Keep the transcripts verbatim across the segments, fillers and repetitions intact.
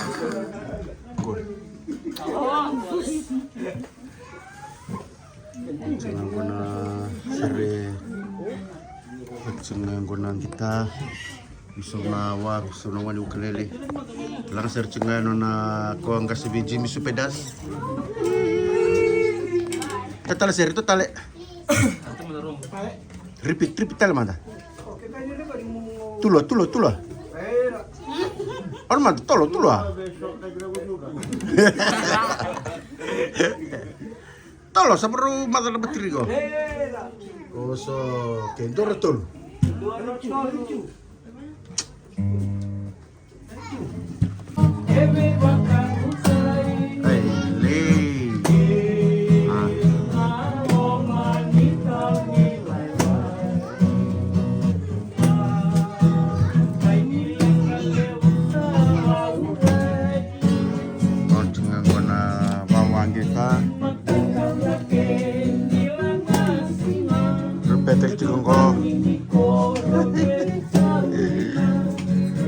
Tiko ga qo na sere. Tiko ga qo na gita. Isau na wa, isau na wani ukulele. Laga sere tiko ga e nona ko qase vei Jimmy Supedas. Tatale sere, tatale. Repeat, repeat tale mada. Tulo, tulo, tulo. Ono mada, tolo, tulo. Tolo, sa varau mada na batiri qo. Oso, ke dua, rua, tolu. Ai, lei. A. Oti ga qo na vawaqeta. Ripeta tiko qo.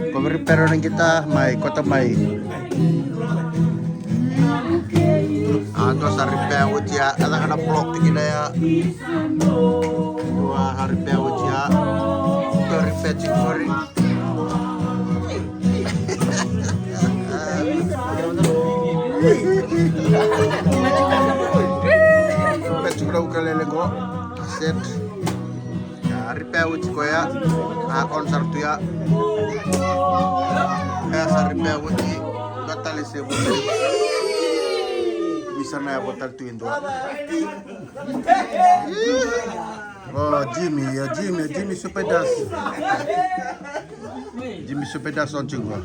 Ko vei ripeta na gita mai, kota mai. A dua sa ripea oti ya, a caka na block tiko kina ya. Dua sa ripea oti ya. Dua ripea tiko qori. Ripea tiko na ukulele qo. Set. A ripea oti koya. A on sara tu ya. E sa ripea oti. Dua tale se vo. Isa na ya vo tale tu e dua. O Jimmy, o Jimmy, o Jimmy Supedas. Jimmy Supedas on tiko.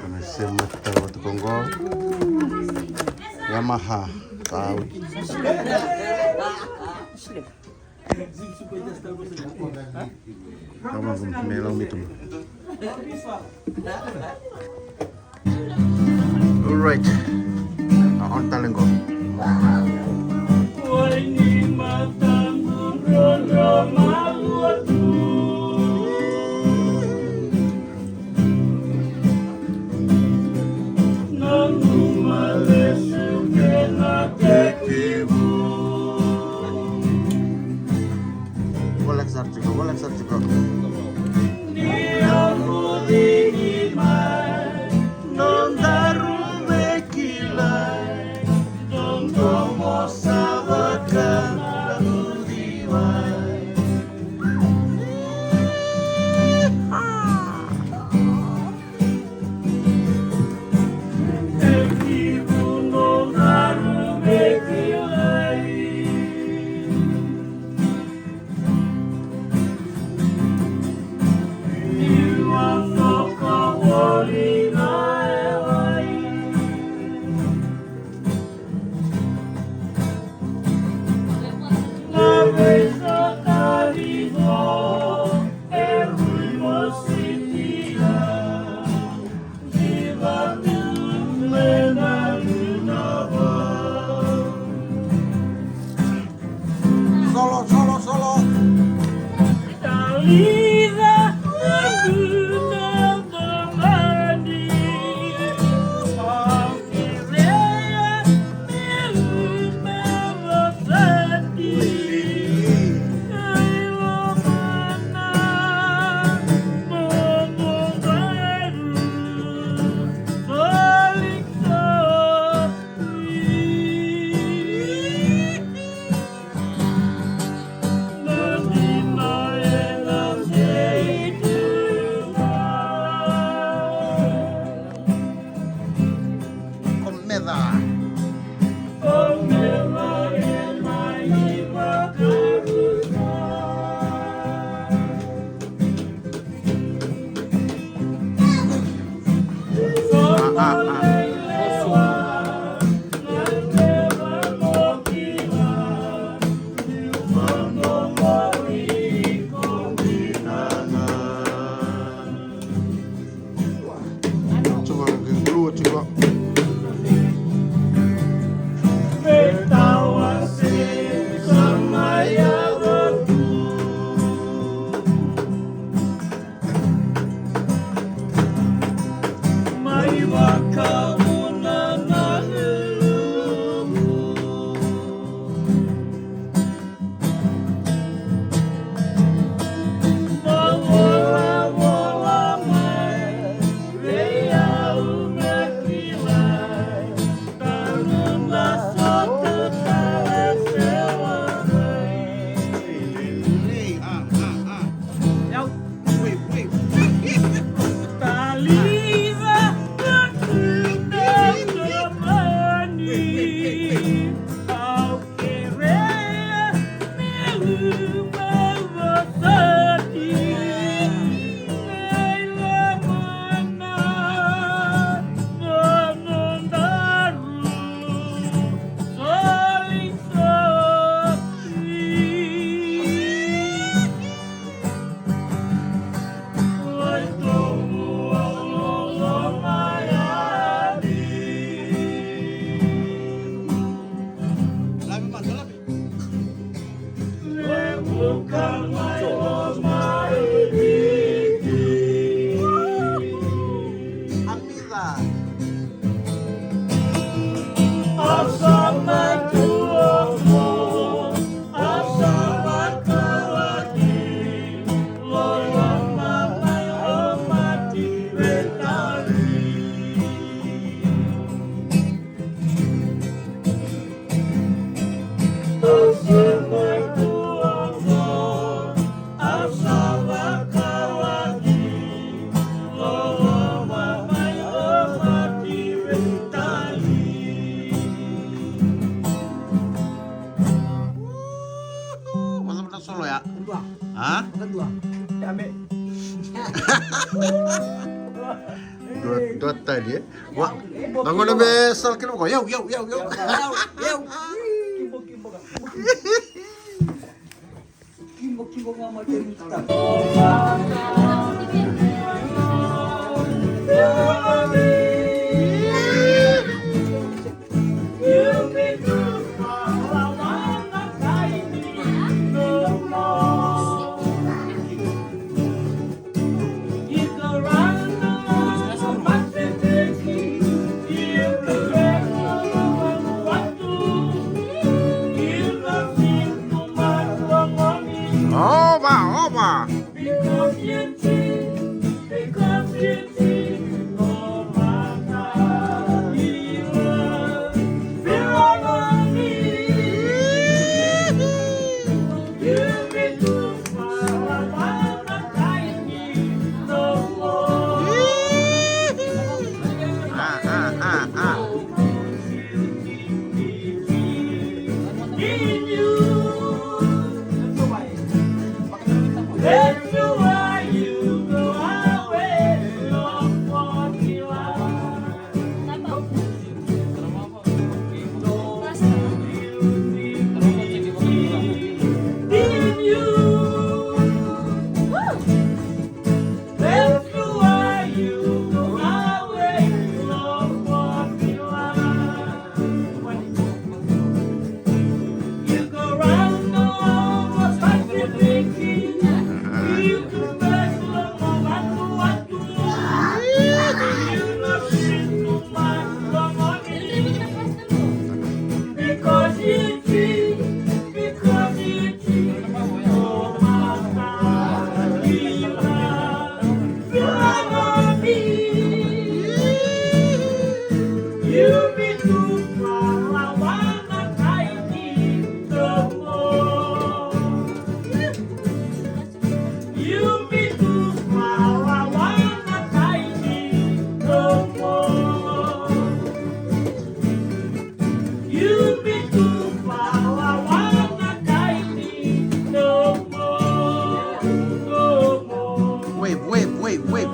Ana sema tau tu qo. Yamaha. Tau. Kama me lau mitu. All right. A on tale qo. Voleka sara tiko, voleka sara tiko. Solo, solo, solo. Amica. Masa mana solo ya? Dua. Ha? Maka dua. Dame. Dua, dua tali, eh? Wa, na gauna me sala kina vaka, yau, yau, yau, yau. Yau, yau. Kimbo, kimbo, ka. Kimbo, kimbo, ka, ma, kimbo, ka. Oba, oba. Wave, wave, wave, wave.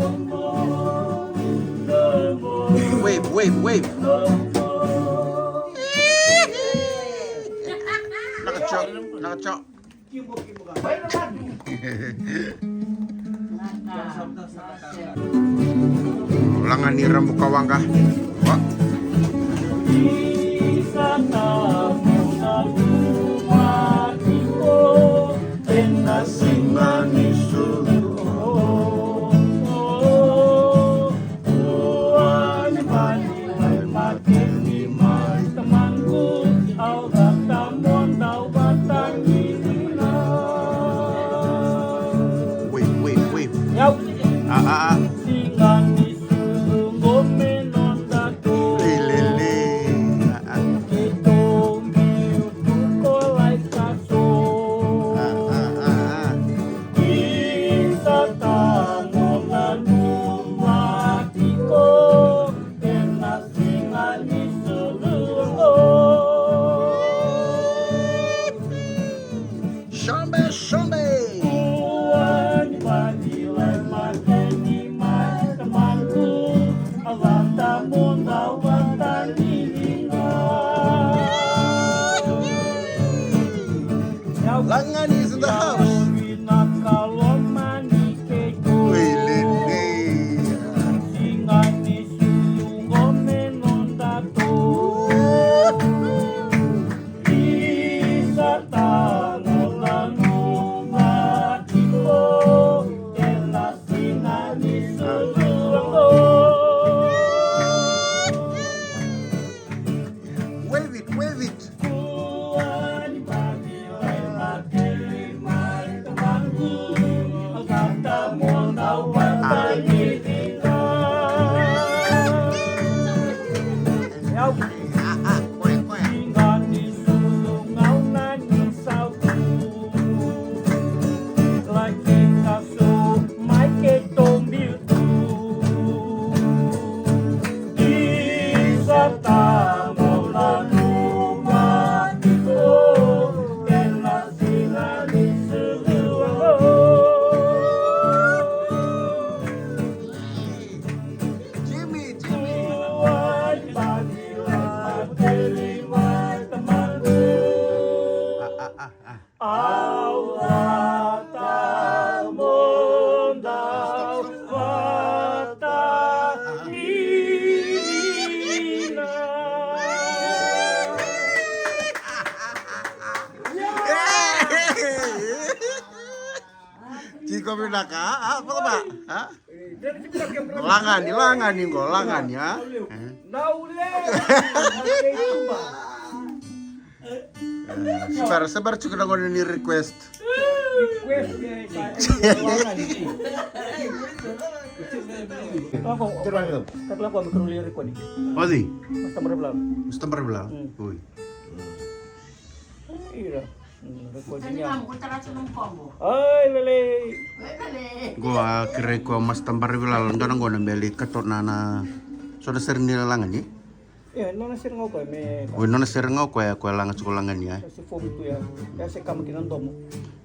Wave, wave, wave. Naka cho, naka cho. Laga ni Rabuka waqa. Wa. Wave, wave, wave. Yau. Ah, ah, ah. Iko vinaka, a? A, vaka ba? A? Lagani, lagani qo, lagani, a? Sebera, sebera tiko na gone ni request. Oci? Masta Baravilala. Oi. Ira. Ai, lelei. Qo a kerei ko Masta Baravilala, dua na gone me lai kato na, na, so na sere ni lagani. Ia, nona sere ga o koya me. Oi, nona sere ga o koya, koya laga tiko lagani, a? Ia se fomu tu ya. Ia se kama ki na domo.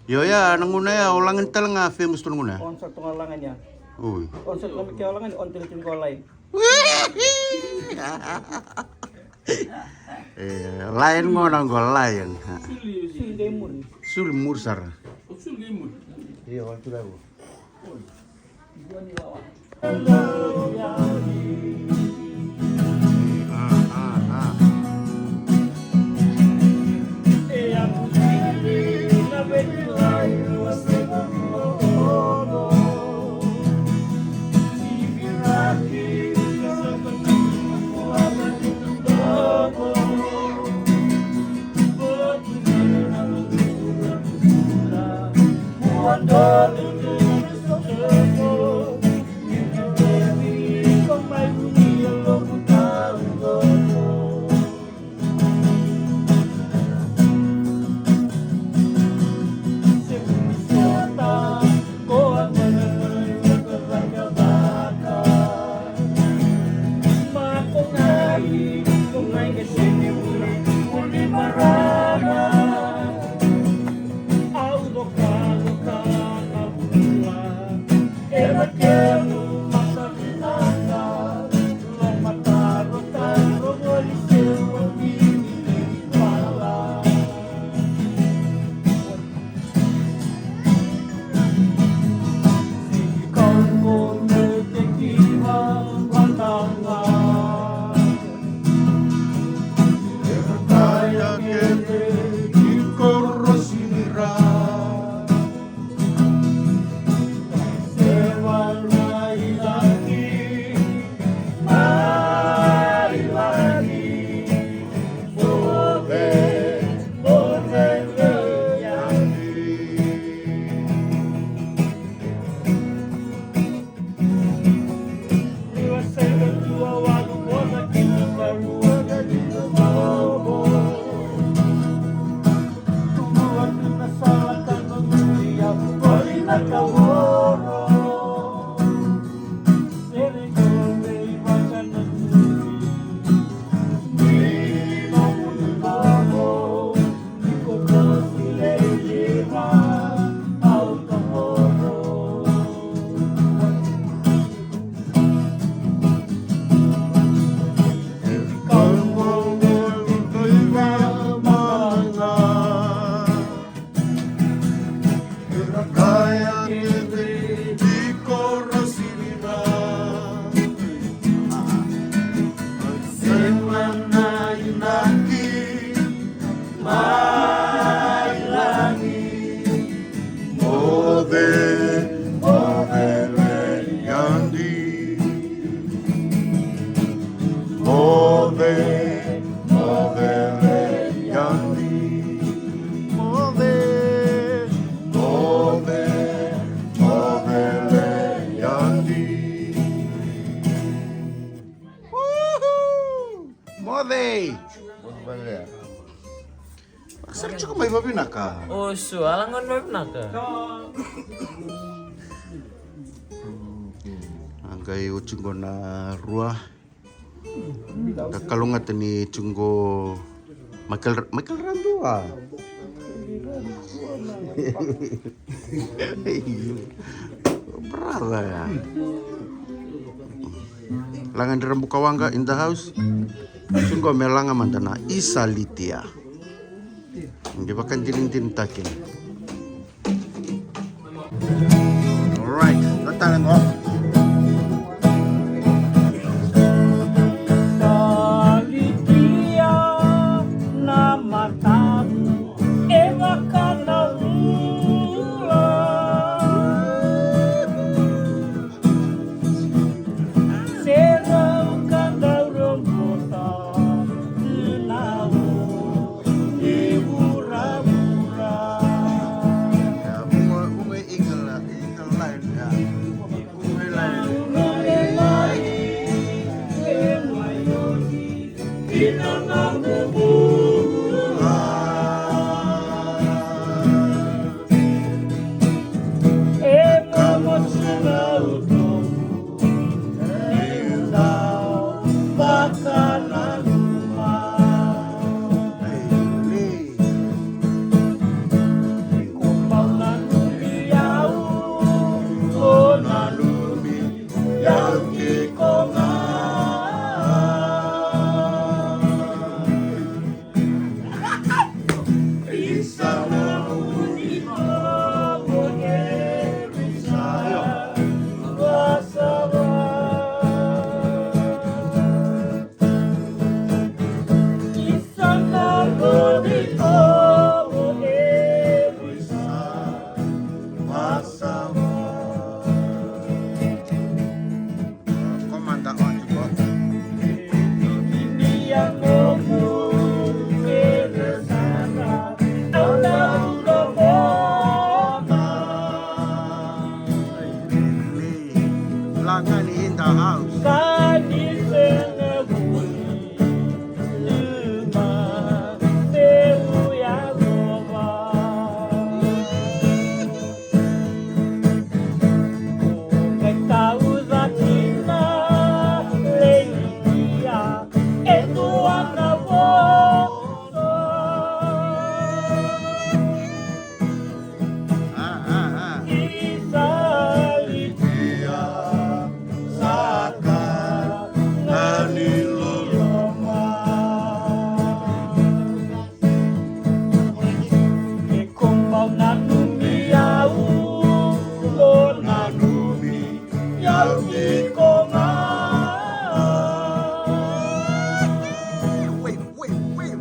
Io, ia, na gauna ya, o lagani tale ga famous tu na gauna ya. On sa tu ga lagani ya. Oi. On sa tu ga me ke o lagani, on tale tiko lagani. E, lion gona qo, lion. Suli, suli qai muri. Suli muri sara. O suli qai muri. Io, on tu qai muri. Moce! Sara tiko mai vavinaka. O su, a lagona vavinaka. A qai oti qo na rua. Da kalougata ni tiko qo Michael, Michael Radua. Brother ya. Laga ni Rabuka Waqa in the house. Tiko qo me laga mada na Isa Litia. Qai vakadinadinataki. Alright, na tale qo. Sa litia na matamu e vaka na vula. House. Ka ni sega vuni luma meu yalova. Ko qai tauca kina lei ia e dua na vosa. Isalitia saka na ni loloma. Ke ko bau nanumi au, ko nanumi au ni ko ga. Wait, wait, wait.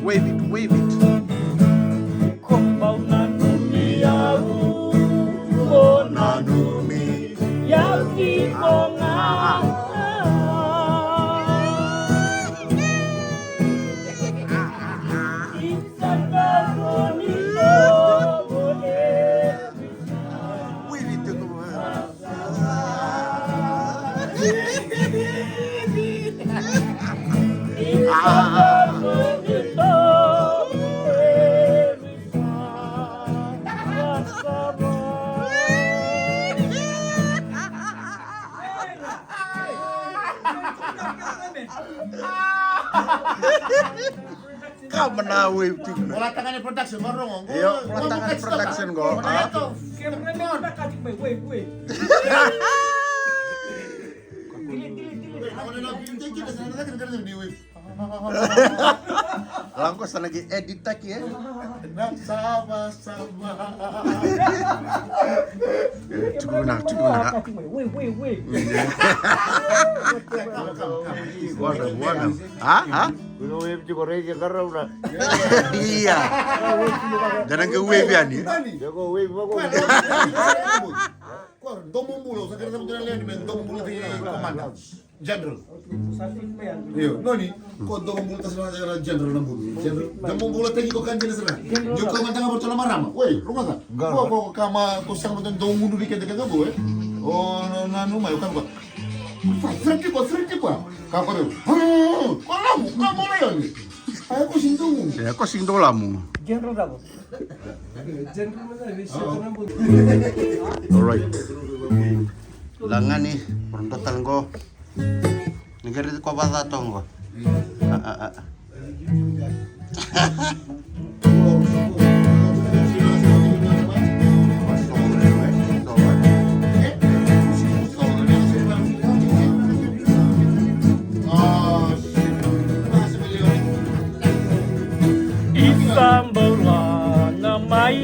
Wave it, wave it. Ko bau nanumi au, ko nanumi au ki ko ga. Wave it to the world. Kama na wave tiko. Kola Tagane Production, varongo. Io, Kola Tagane Production qo. Kola Tagane Production qo. Lako sa na qai edit taki, e? Na savasava. Tiko vinaka, tiko vinaka. Wait, wait, wait. Vua na, vua na. A, a? Ko na wave tiko raici e qarauna. Ia. Da na qai wave yani. Ko wave vako. Ko Domobula, sa kere sa mudra lewe ni me Domobula ki komanda. General. Io, noni, ko Domobula ta sara na general na bulu. General. Domobula teki ko kan general sara. Ni ko manda ga borto na marama. Wei, ruka sa. Ko, ko, ko kama, ko sanga manda Domobula vike de keda bo, e. O, na, na, no, mai, o kama. Sa, sirti ko, sirti ko. Ka ko, ko lamu, ka mo na yoni. Ai, ko sing Domobula. E, ko sing Domobula mu. General davo. Alright. Lagani, pronto tale qo. Ni qai raici ko vacava toka qo. A, a, a. Isa bau laga mai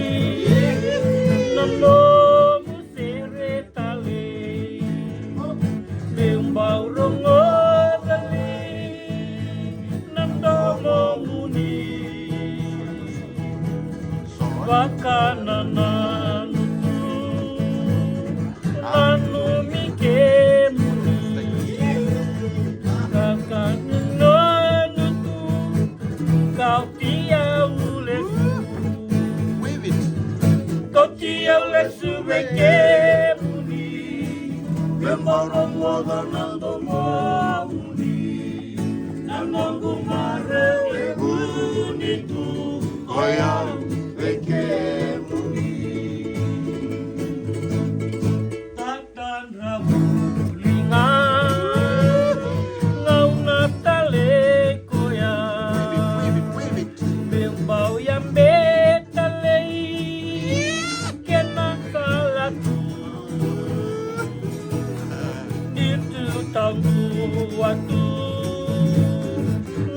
na nomu sere talei. Meu bau rogoca li na domomuni. Vakanananu tu, nanumi kemuni. Vakanananu tu, kauti au lesu. Kauti au lesu vei kemuni. Meu Bau rogoca na domomuni, na noqu marau e vuni tu, o yau vei kemuni. Tatadra vuli ga, gauna talei koya. Me bau yabe talei kena kala tu. Itu taqu atu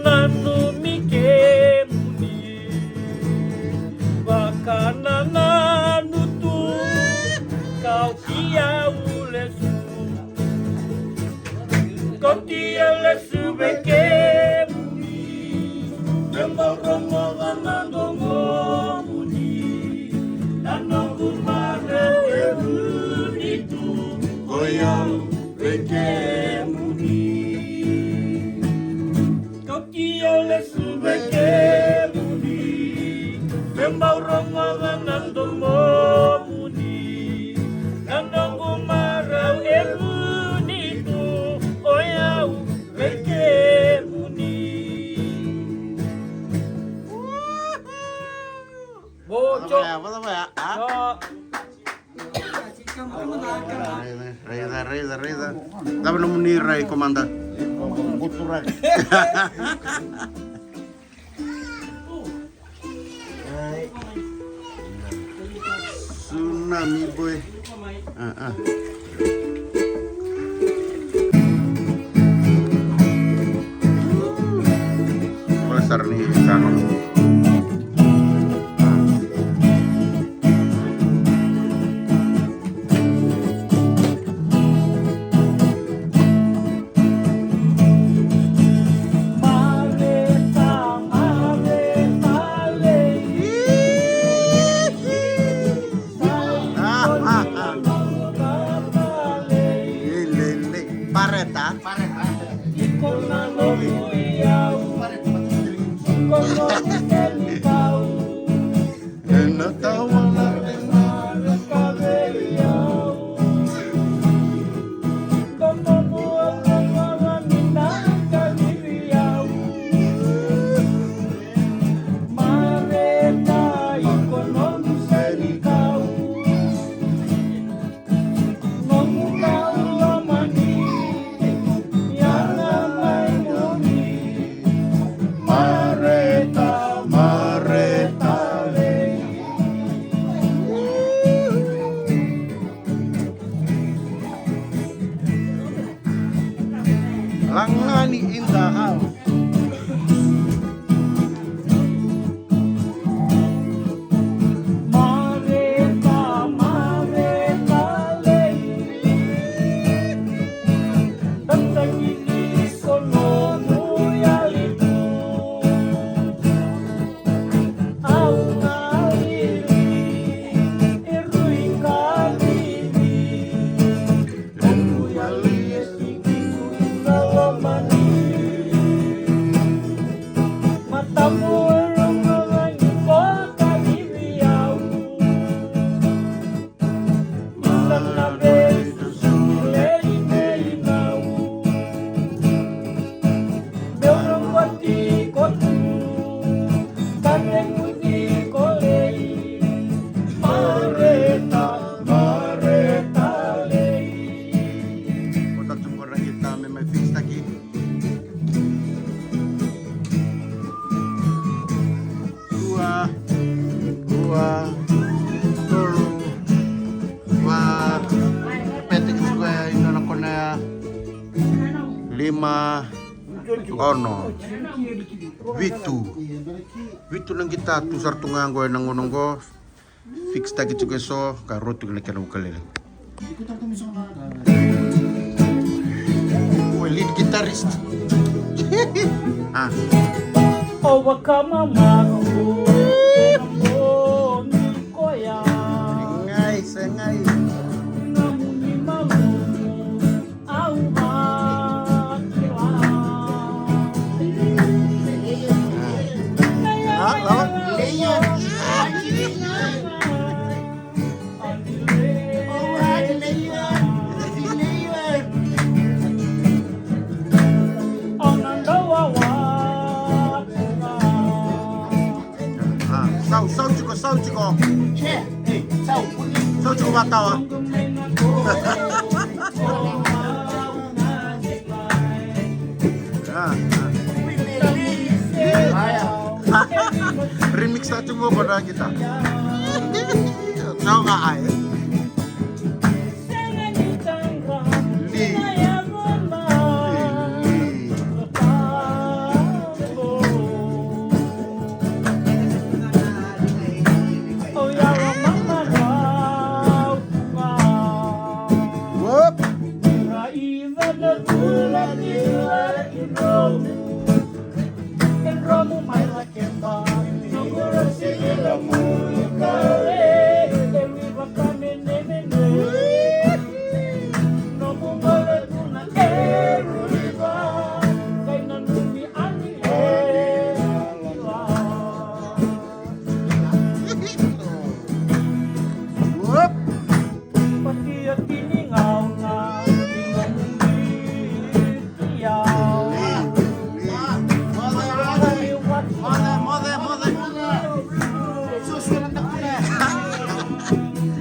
nanumi kemuni, vakanananu tu, kauti au lesu. Kauti au lesu vei kemuni, me bau rogoca na domomuni, na noqu marau e vuni tu, o yau vei kemuni. Kauti au lesu vei kemuni, me bau rogoca na domomuni, na noqu marau e vuni tu, o yau vei kemuni. Bojo. Vaya, vaya, vaya. Ah. Yo. Raica, raica, raica. Cava nomuni rai, komada? Tsunami boy. Ah, ah. Vale sara ni sa. Bareta. Bareta. Ena tawa na Mareta, Mareta lei. Langani in the house. Mareta, Mareta lei. Tatagini ko nomu yali tu. Au na lili e rui ka lili. Nomu yali e sikiku na lomani. Matamu e rogo lagi ko ka lili au. Dua, dua, tolu, va, pete ki tiko ya, ina na kona ya. Lima, ono, vitu. Vitu na qita tu sara tu ga qo ena gauna qo. Fix taki tiko eso, ka roti kina kena ukulele. Oi, lead guitarist. Ah. O vakamamaku ena moni koya. Gai, se gai. Na moni malumu. Tawa. Ah, ah. Remix sa tu mo ko na kita. Tawa nga ai. Li. Li. Whoop. Whoop.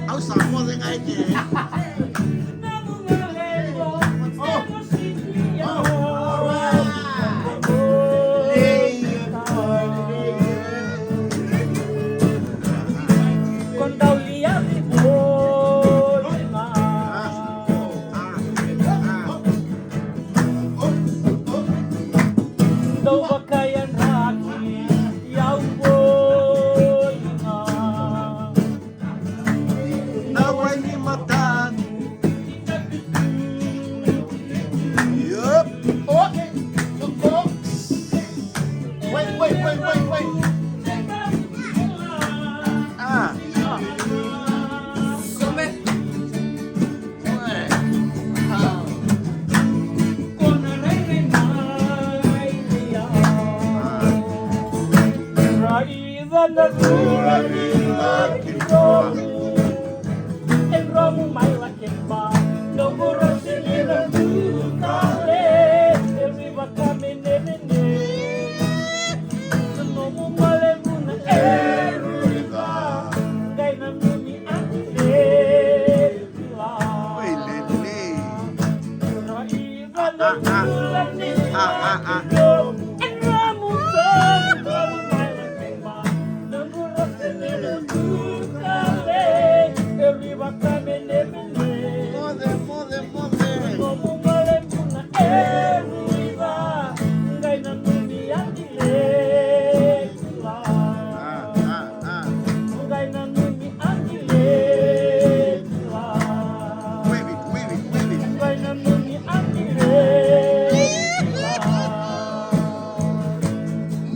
Au sa moce ga e ke. Dou vakayadrati au voli ga. Na wai ni mataqu. Yup. Oh, the box. Wait, wait, wait, wait, wait. Ah. Oi, lele. Ah, ah, ah. Ah, ah, ah. Moce, moce, moce. Ah, ah, ah. Wave it, wave it, wave it.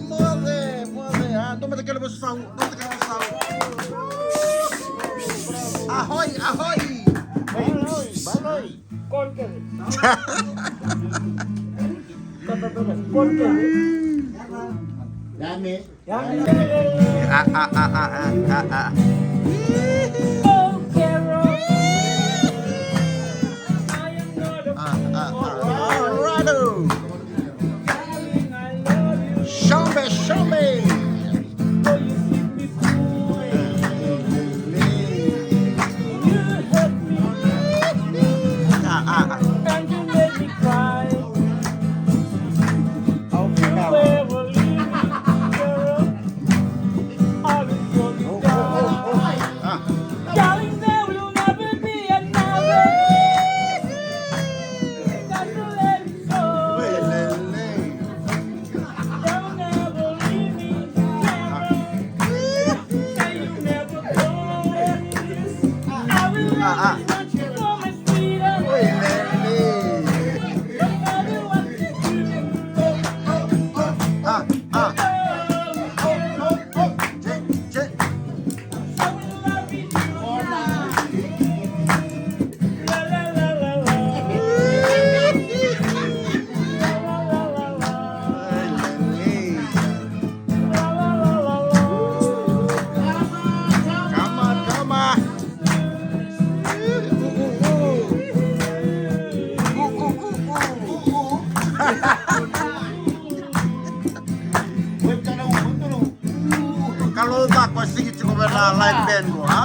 Moce, moce. Ah, dua mada kele vosa sau, dua mada kele vosa sau. Ahoi, ahoi. Baloi, baloi. Dame. Ah, ah, ah, ah, ah, ah, ah. Ah, ah, ah. Alrighto. Shombe, shombe. Ah, ah, ah. Ah, ah. Come on, come on. Kalou ca ko sigi tiko vei na live band ko, a?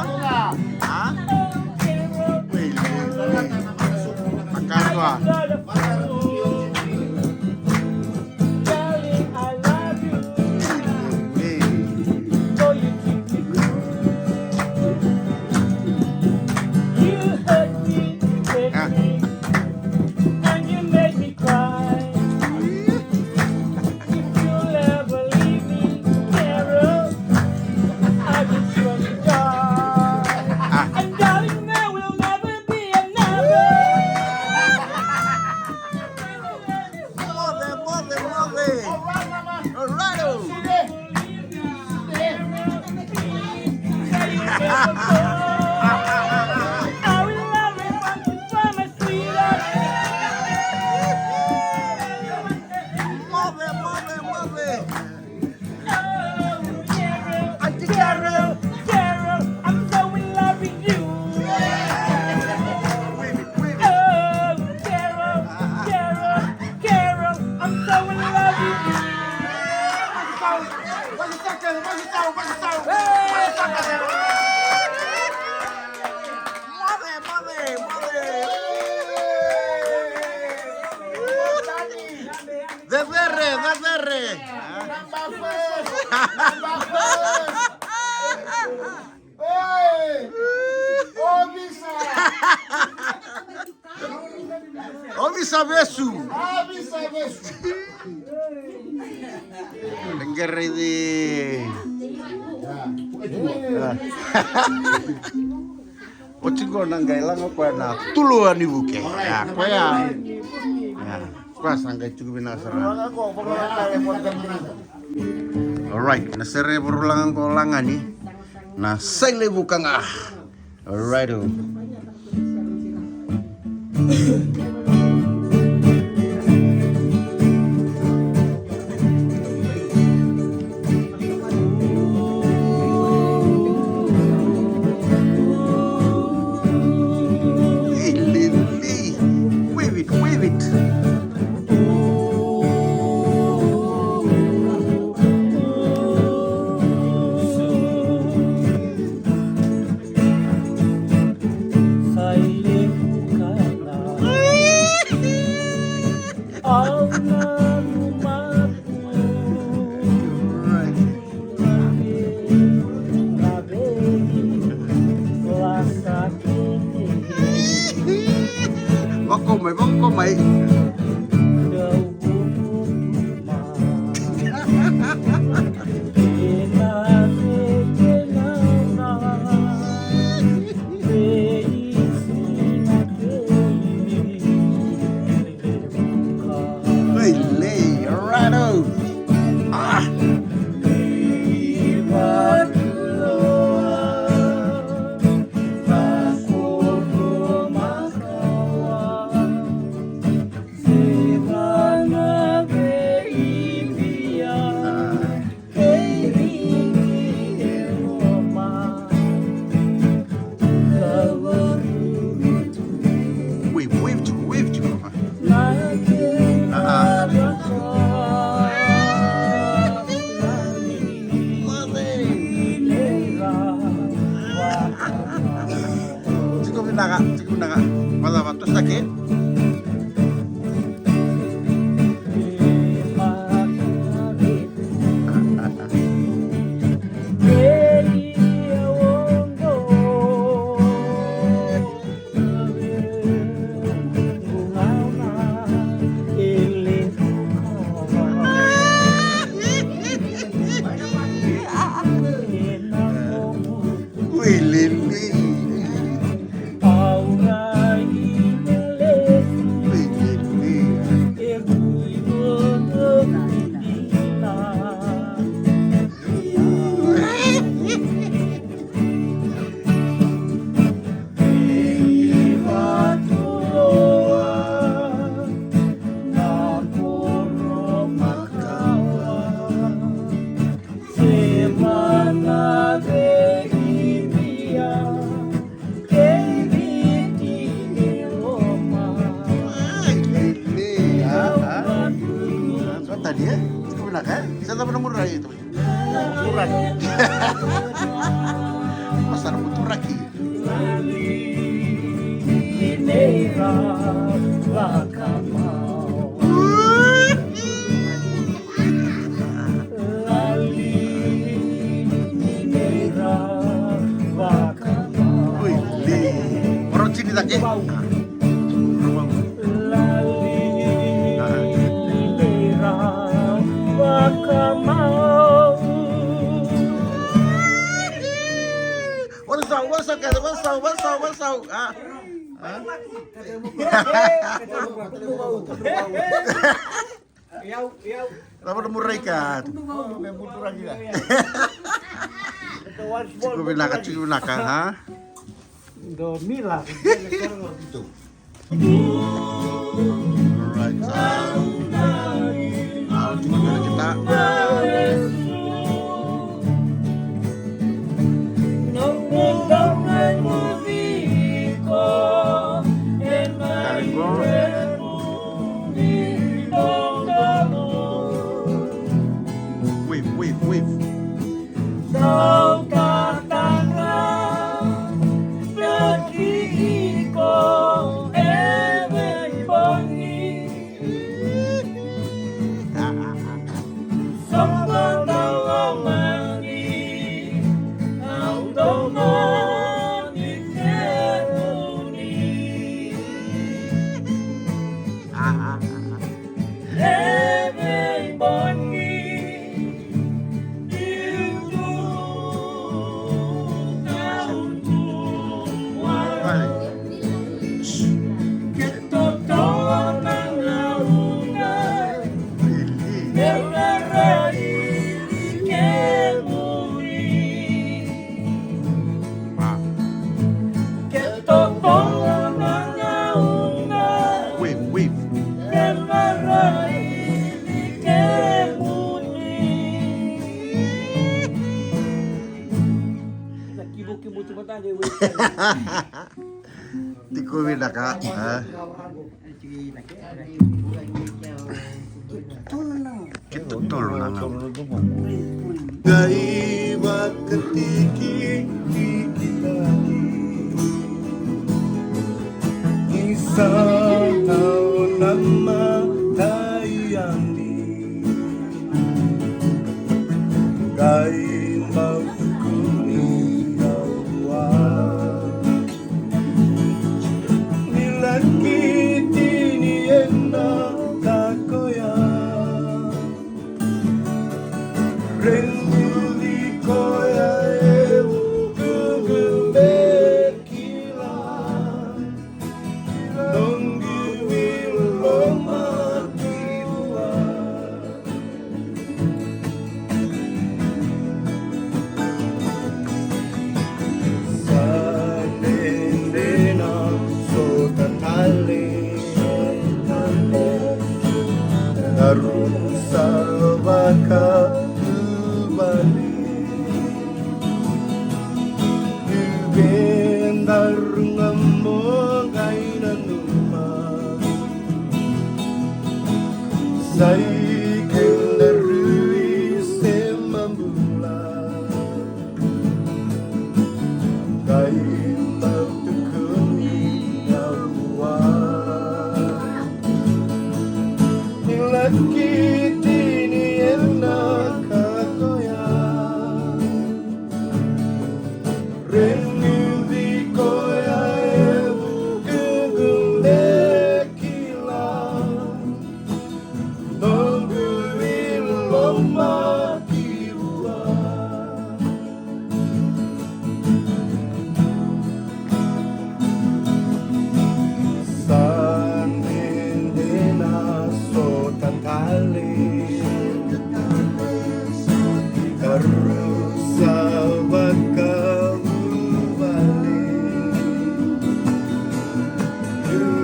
A? Darling, I love you. Though you treat me cruel. You hurt me, hurt me, and you make me cry. If you'll ever leave me, Carol, I will surely die. And darling, there will never be another. Move, move, move. Alright. I will always want you for my sweetheart. Move, move, move. Auntie Carol, Carol, I'm so in love with you. Oh, Carol, Carol, Carol, I'm so in love with you. Mother, mother, mother. Cecere, cecere. Number four. Number four. Hey! Ovisa! Ovisa vesu. Ovisa vesu. Qeraici. Oti qo na qai laga koya na tuluva ni vuke. Ia, koya. Ia, koya sa qai tuku vinaka sara. Alright, na sere vurulaga qo lagani. Na sai levu ka ga. Alright. Hey, Lily. Wave it, wave it. Vako mai, vako mai. Hey, lei, alright, oh. Ah. Wave, wave tiko, wave tiko. Ah. Tiko vinaka, tiko vinaka. Mada vatu sake. Wilili. Wilili. Sa tani, e? Tiko vinaka, e? Sa cava na murai? Turaki. Pasara mo turaki. Era vakamau. Lali ni ra vakamau. Ui, li. Oro tini cake. Lali ni ra vakamau. Wasau, wasau, kece, wasau, wasau, wasau. Ah. Ah. Lava na muraika. Tiko vinaka, tiko vinaka, ha? Alright. Au tiko vinaka kita. Darling girl. Wave, wave, wave. Wave, wave. Tiko vinaka, e? Kei totolo na gauna. Qai vakatikitikitaki. Ni sa tau na matai yani. Qai bau tukuni au vua. Ni laki tini ena ka koya. Raici koya e vuku me kila. Noqu wiloma ki vua. Sa dede na sota tale. Tarusa vakavuvale. Vei daru ga mo qai nanuma. Sa i kedaru i sema bula. Qai bau tukuni au vua. Ni laki tini ena ka koya. Raici koya e vuku me kila. Noqu wiloma ki vua. Sa dede na sota tale. Tarusa vakavuvale.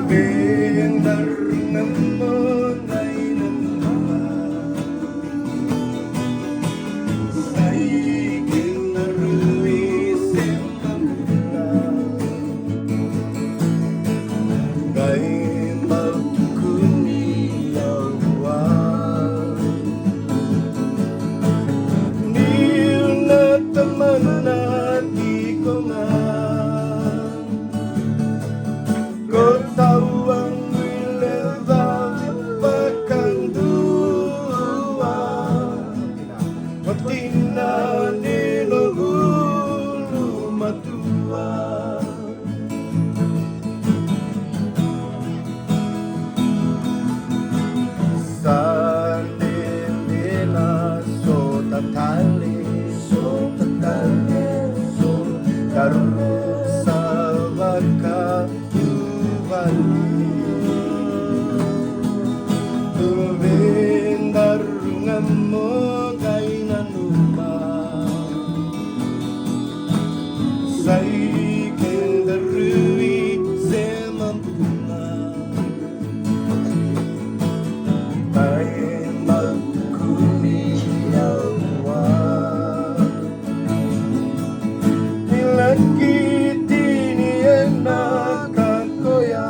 Vei daru ga mo qai nanuma. Sa i kedaru i sema bula. Qai bau tukuni au vua. Niu na tamana tiko ga. Ko Vedaru ga mo qai nanuma, sa i kedaru i sema buna. Taima kuni au a Ni laki tini ena ka koya.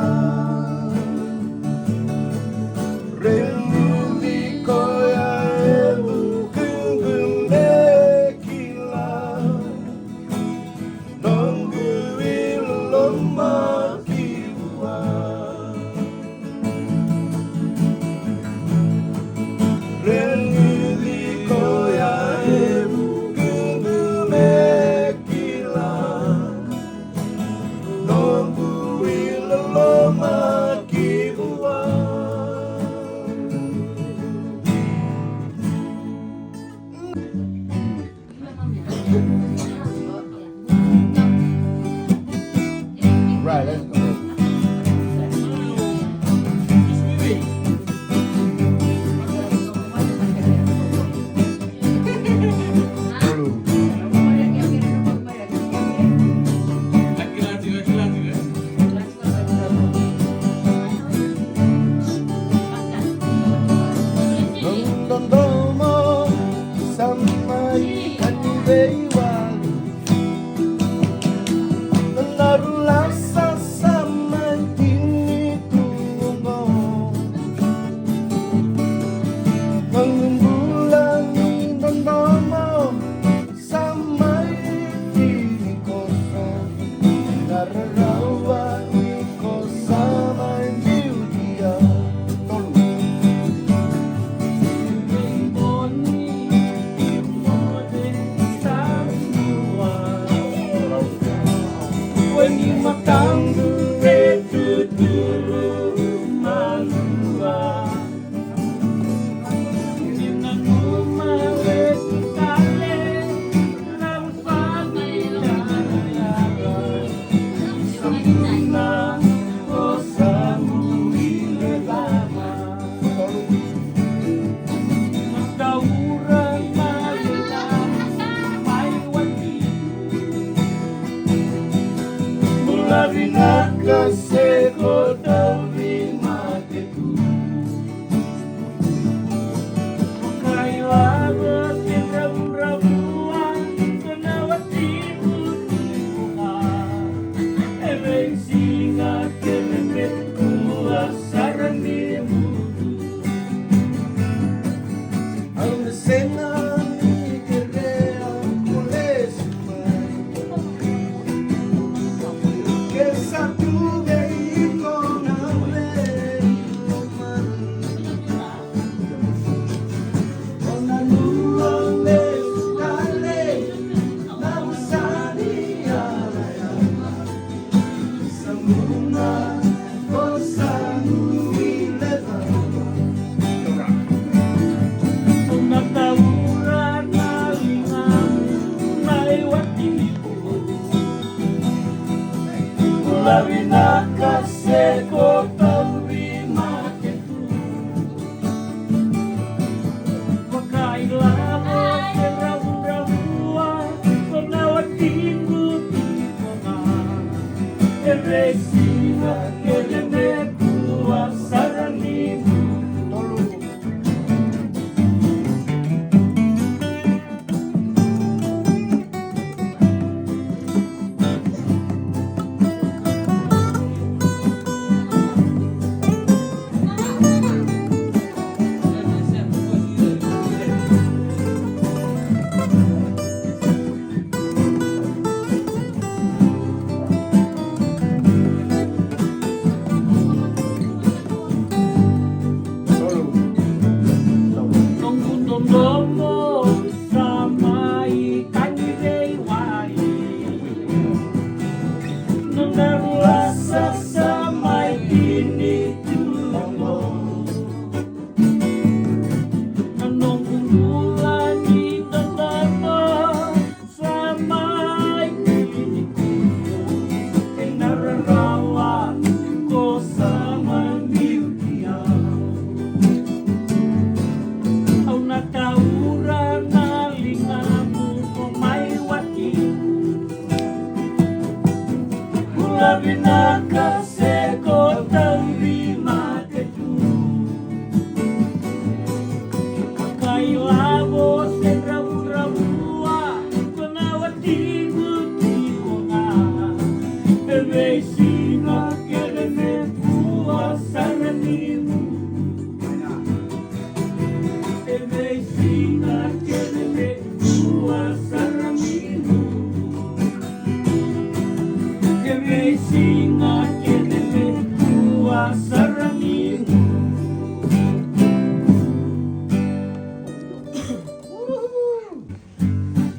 Sara ni.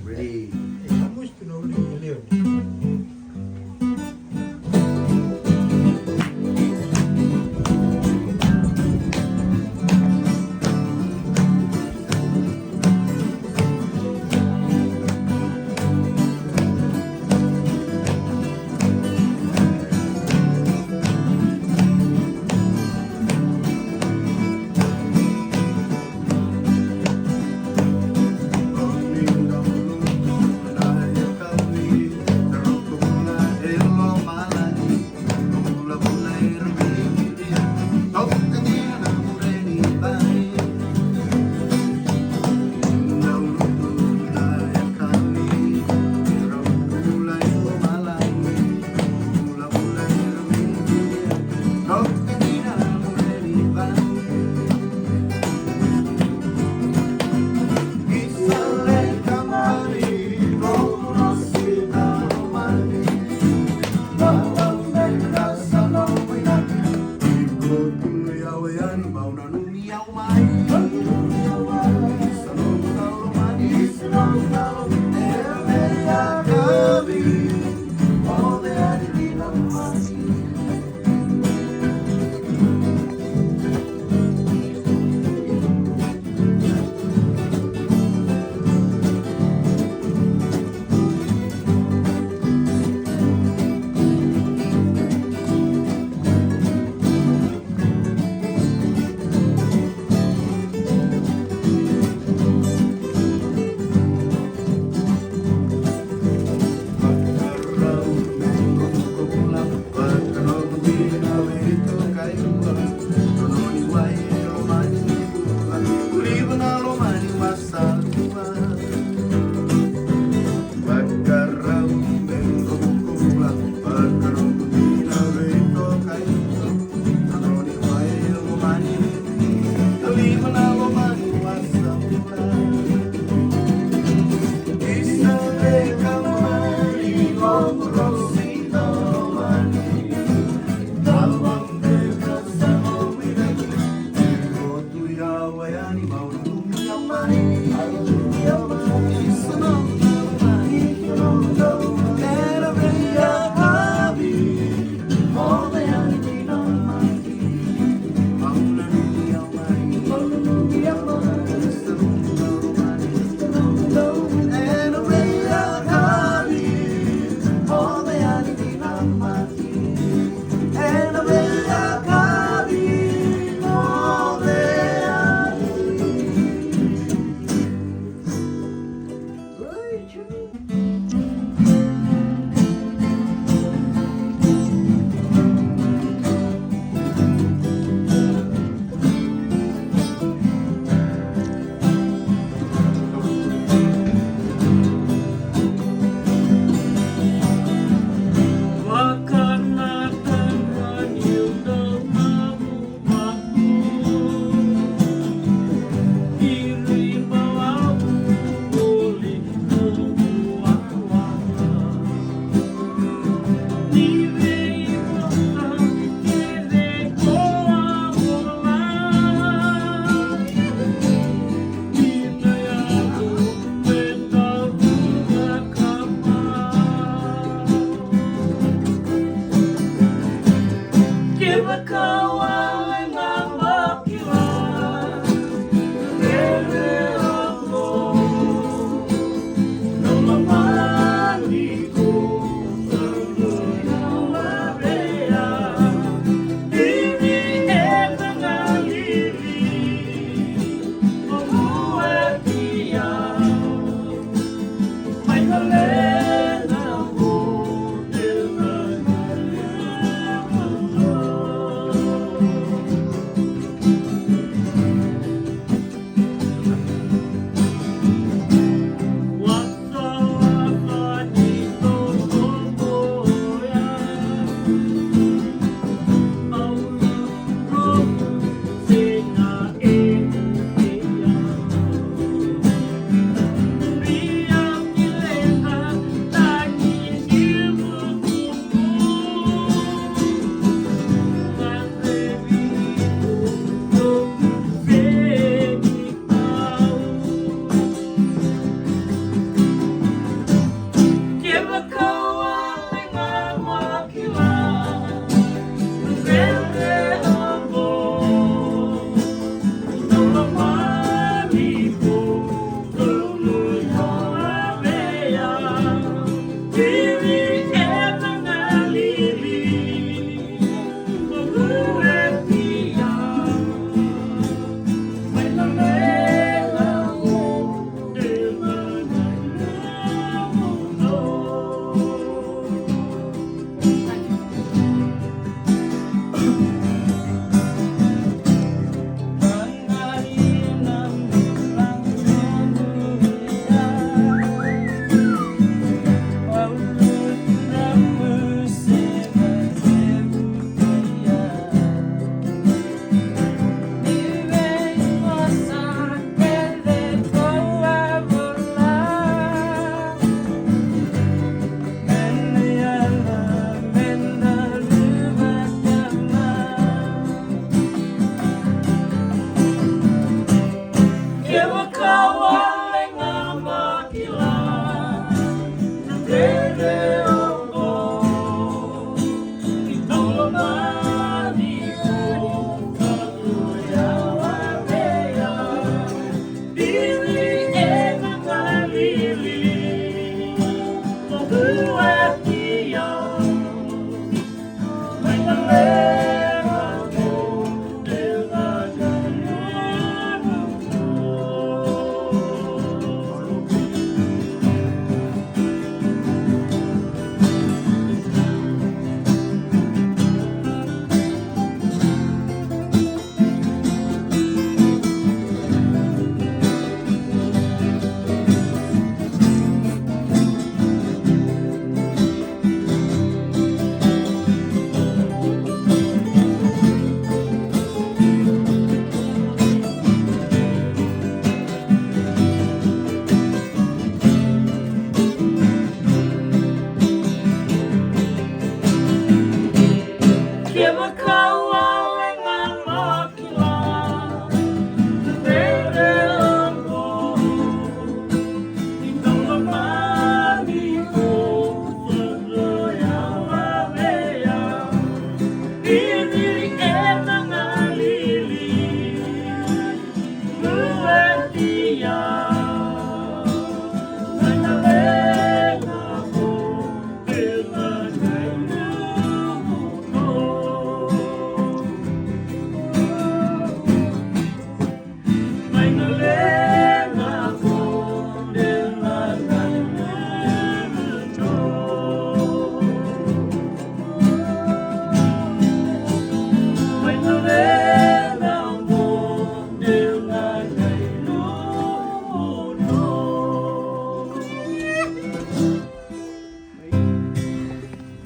Ready.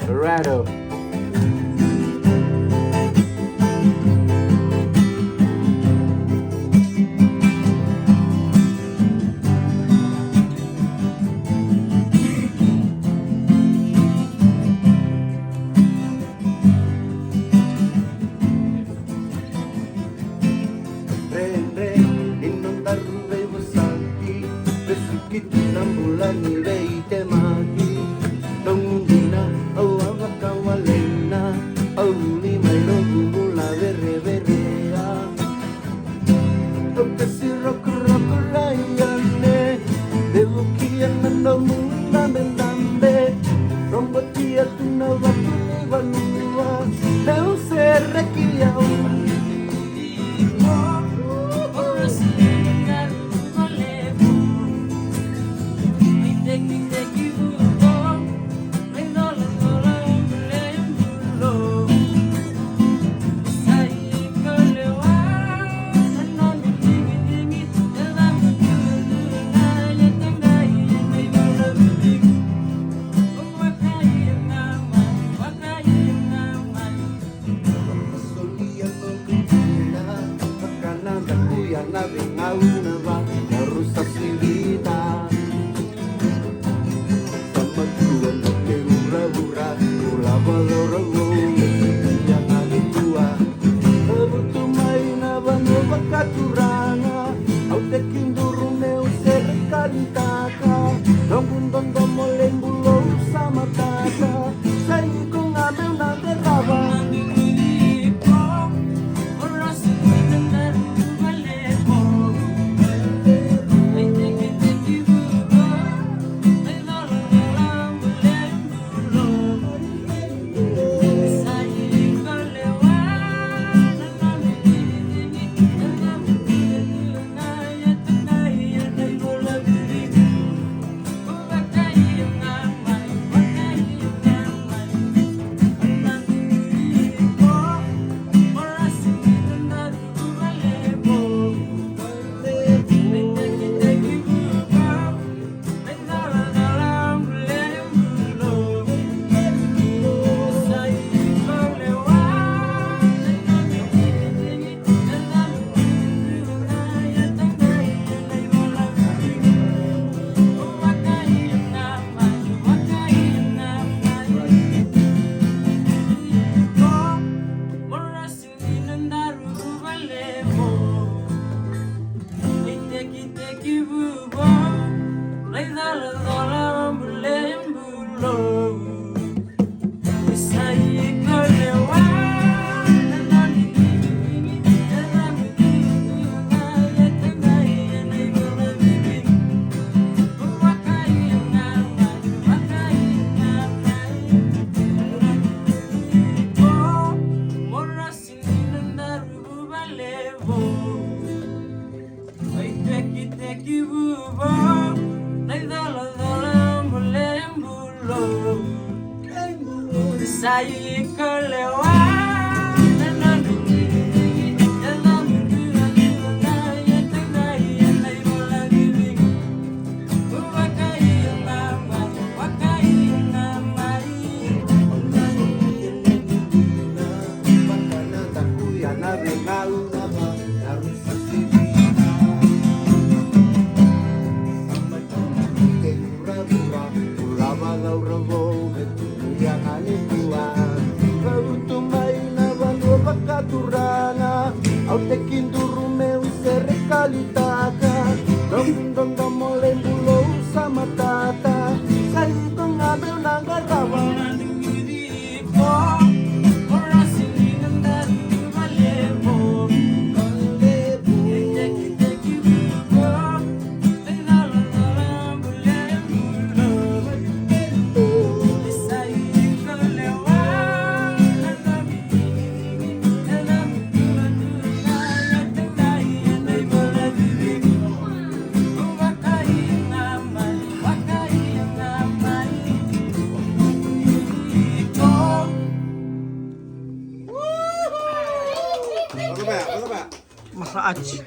Dorado. Rere ni nodaru veivosaki, vesu ki tu na bula ni veitemaki. Noqu dina au a vakawalena, au luli mai noqu bula vereverea. Au pesi rokoroko rai yane, vevukia na nomu dabedabe. Rogotia tu na vatu ni vanua, meu sereki au. Solia noqu bula, vakanadakuya na veigauna va, na rusa sivita. Sa matua na keu vuravura, bula vakarogo, ia na nikua. Vutu mai na vanua vakaturaga, au tekiduru meu serekalitaka. Noqu dodomo levu lou sa matata. Sa iko ga meu na derava. Turaga, au tekiduru meu serekalitaka. Noqu dodomo levu lou sa matata. Sa iko ga meu na qarava. Massage.